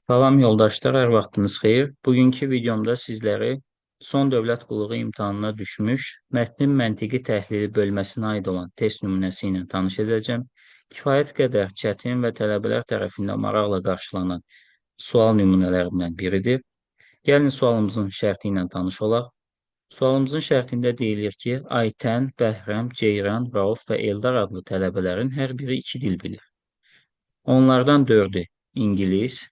Salam yoldaşlar, hər vaxtınız xeyir. Bugünkü videomda sizləri son dövlət qulluğu imtahanına düşmüş mətnin məntiqi təhlili bölməsinə aid olan test nümunəsi ilə tanış edəcəm. Kifayət qədər çətin və tələbələr tərəfindən maraqla qarşılanan sual nümunələrindən biridir. Gəlin sualımızın şərti ilə tanış olaq. Sualımızın şərtində deyilir ki, Aytən, Bəhrəm, Ceyran, Rauf və Eldar adlı tələbələrin hər biri iki dil bilir. Onlardan dördü İngilis,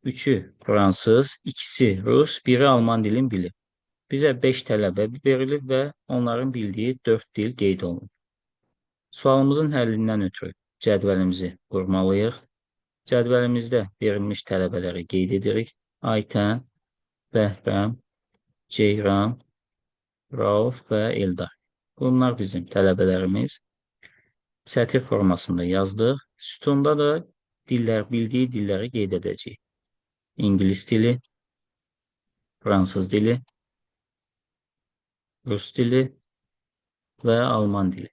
üçü fransız, ikisi rus, biri alman dilini bilir. Bizə 5 tələbə verilib və onların bildiyi 4 dil qeyd olunub. Sualımızın həllindən ötürü cədvəlimizi qurmalıyıq. Cədvəlimizdə verilmiş tələbələri qeyd edirik. Aytən, Bəhrəm, Ceyran, Rauf və Eldar. Bunlar bizim tələbələrimiz. Sətir formasında yazdıq. Sütunda da dillər, bildiyi dilləri qeyd edəcəyik. İngilis dili, fransız dili, rus dili və alman dili.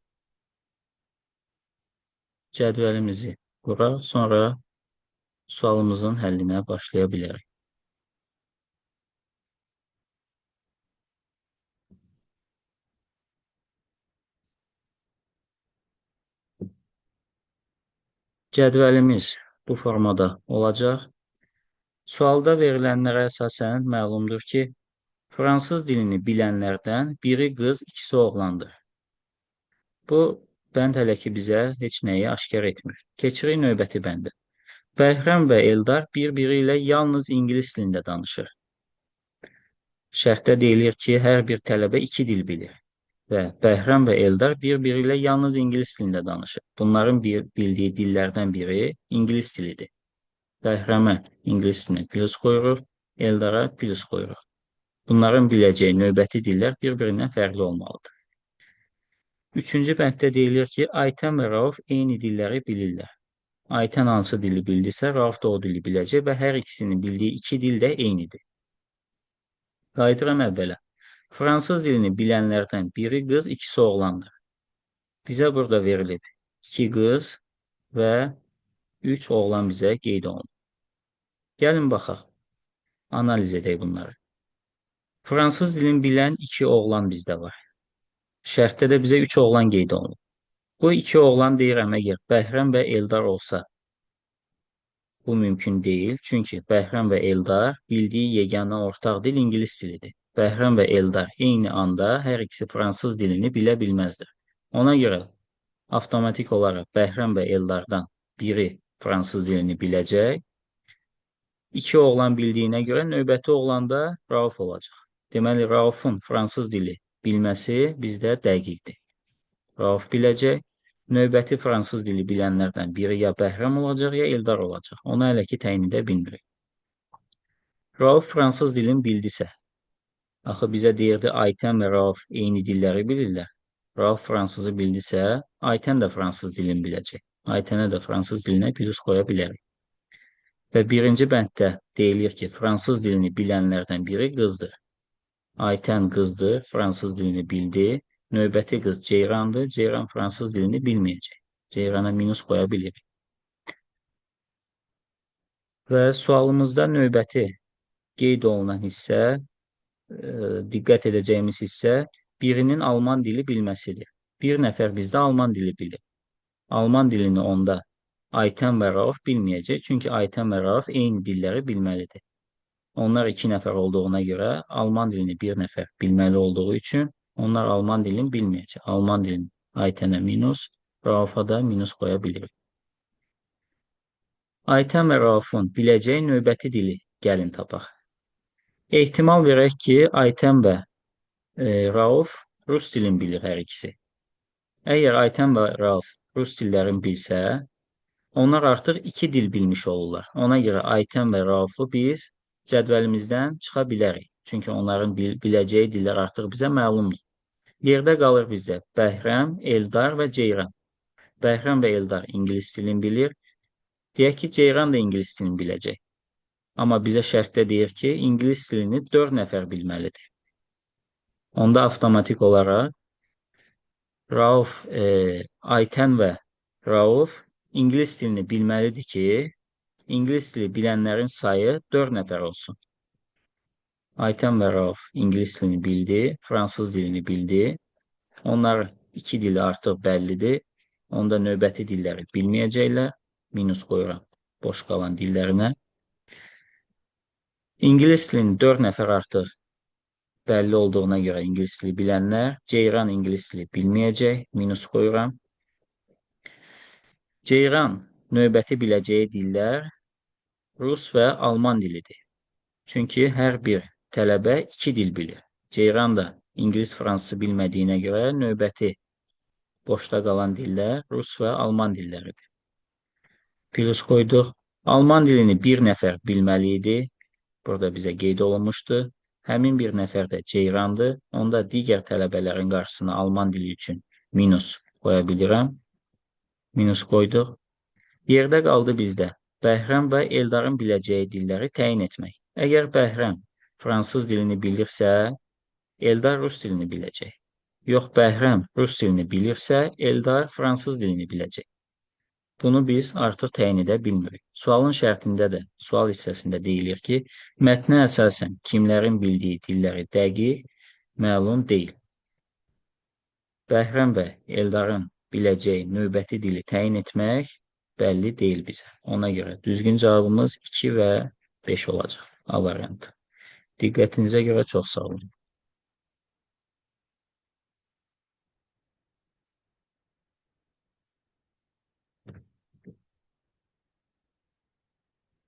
Cədvəlimizi quraq, sonra sualımızın həllinə başlaya bilərik. Cədvəlimiz bu formada olacaq. Sualda verilənlərə əsasən məlumdur ki, fransız dilini bilənlərdən biri qız, ikisi oğlandır. Bu bənd hələ ki bizə heç nəyi aşkar etmir. Keçirik növbəti bəndə. Bəhrəm və Eldar bir-biri ilə yalnız ingilis dilində danışır. Şərtdə deyilir ki, hər bir tələbə iki dil bilir və Bəhrəm və Eldar bir-biri ilə yalnız ingilis dilində danışır. Bunların bildiyi dillərdən biri ingilis dilidir. Bəhrəmə ingilis dilinə plus qoyuruq, Eldara plus qoyuruq. Bunların biləcəyi növbəti dillər bir-birindən fərqli olmalıdır. Üçüncü bənddə deyilir ki, Aytən və Rauf eyni dilləri bilirlər. Aytən hansı dili bildisə, Rauf da o dili biləcək və hər ikisinin bildiyi iki dil də eynidir. Qayıdıram əvvələ. Fransız dilini bilənlərdən biri qız, ikisi oğlandır. Bizə burada verilib iki qız və 3 oğlan bizə qeyd olunur. Gəlin baxaq, analiz edək bunları. Fransız dilini bilən 2 oğlan bizdə var. Şərtdə də bizə 3 oğlan qeyd olunur. Bu 2 oğlan deyirəm, əgər Bəhrəm və Eldar olsa, bu mümkün deyil. Çünki Bəhrəm və Eldar bildiyi yeganə ortaq dil ingilis dilidir. Bəhrəm və Eldar eyni anda hər ikisi fransız dilini bilə bilməzdir. Ona görə avtomatik olaraq Bəhrəm və Eldardan biri fransız dilini biləcək. İki oğlan bildiyinə görə növbəti oğlan da Rauf olacaq. Deməli, Raufun fransız dili bilməsi bizdə dəqiqdir. Rauf biləcək. Növbəti fransız dili bilənlərdən biri ya Bəhrəm olacaq, ya Eldar olacaq. Onu hələ ki təyin edə bilmirik. Rauf fransız dilini bildisə, axı bizə deyirdi Aytən və Rauf eyni dilləri bilirlər. Rauf fransızı bildisə, Aytən də fransız dilini biləcək. Aytənə də fransız dilinə plus qoya bilərik. Və birinci bənddə deyilir ki, fransız dilini bilənlərdən biri qızdır. Aytən qızdır, fransız dilini bildi. Növbəti qız Ceyrandır. Ceyran fransız dilini bilməyəcək. Ceyrana minus qoya bilirik. Və sualımızda növbəti qeyd olunan hissə, diqqət edəcəyimiz hissə birinin alman dili bilməsidir. Bir nəfər bizdə alman dili bilir. Alman dilini onda Aytən və Rauf bilməyəcək. Çünki Aytən və Rauf eyni dilləri bilməlidir. Onlar iki nəfər olduğuna görə alman dilini bir nəfər bilməli olduğu üçün onlar alman dilini bilməyəcək. Alman dilini Aytənə minus, Raufa da minus qoya bilirik. Aytən və Raufun biləcəyi növbəti dili gəlin tapaq. Ehtimal verək ki, Aytən və Rauf rus dilini bilir hər ikisi. Əgər Aytən və Rauf rus dillərini bilsə, onlar artıq iki dil bilmiş olurlar. Ona görə Aytən və Raufu biz cədvəlimizdən çıxa bilərik. Çünki onların biləcəyi dillər artıq bizə məlumdur. Yerdə qalır bizə Bəhrəm, Eldar və Ceyran. Bəhrəm və Eldar ingilis dilini bilir. Deyək ki, Ceyran da ingilis dilini biləcək. Amma bizə şərtdə deyir ki, ingilis dilini 4 nəfər bilməlidir. Onda avtomatik olaraq Rauf, Aytən və Rauf ingilis dilini bilməlidir ki, İngilis dili bilənlərin sayı 4 nəfər olsun. Aytən və Rauf ingilis dilini bildi, fransız dilini bildi. Onlar iki dili artıq bəllidir. Onda növbəti dilləri bilməyəcəklər. Minus qoyuram boş qalan dillərinə. İngilis dilini 4 nəfər artıq bəlli olduğuna görə ingilis dili bilənlər, Ceyran ingilis dili bilməyəcək, minus qoyuram. Ceyran növbəti biləcəyi dillər rus və alman dilidir. Çünki hər bir tələbə iki dil bilir. Ceyran da ingilis, fransızı bilmədiyinə görə növbəti boşda qalan dillər rus və alman dilləridir. Plus qoyduq. Alman dilini bir nəfər bilməli idi. Burada bizə qeyd olunmuşdu. Həmin bir nəfər də Ceyrandır. Onda digər tələbələrin qarşısına alman dili üçün minus qoya bilirəm. Minus qoyduq. Yerdə qaldı bizdə Bəhrəm və Eldarın biləcəyi dilləri təyin etmək. Əgər Bəhrəm fransız dilini bilirsə, Eldar rus dilini biləcək. Yox, Bəhrəm rus dilini bilirsə, Eldar fransız dilini biləcək. Bunu biz artıq təyin edə bilmirik. Sualın şərtində də, sual hissəsində deyilir ki, mətnə əsasən kimlərin bildiyi dilləri dəqiq məlum deyil. Bəhrəm və Eldarın biləcəyi növbəti dili təyin etmək bəlli deyil bizə. Ona görə düzgün cavabımız 2 və 5 olacaq. A variantı. Diqqətinizə görə çox sağ olun.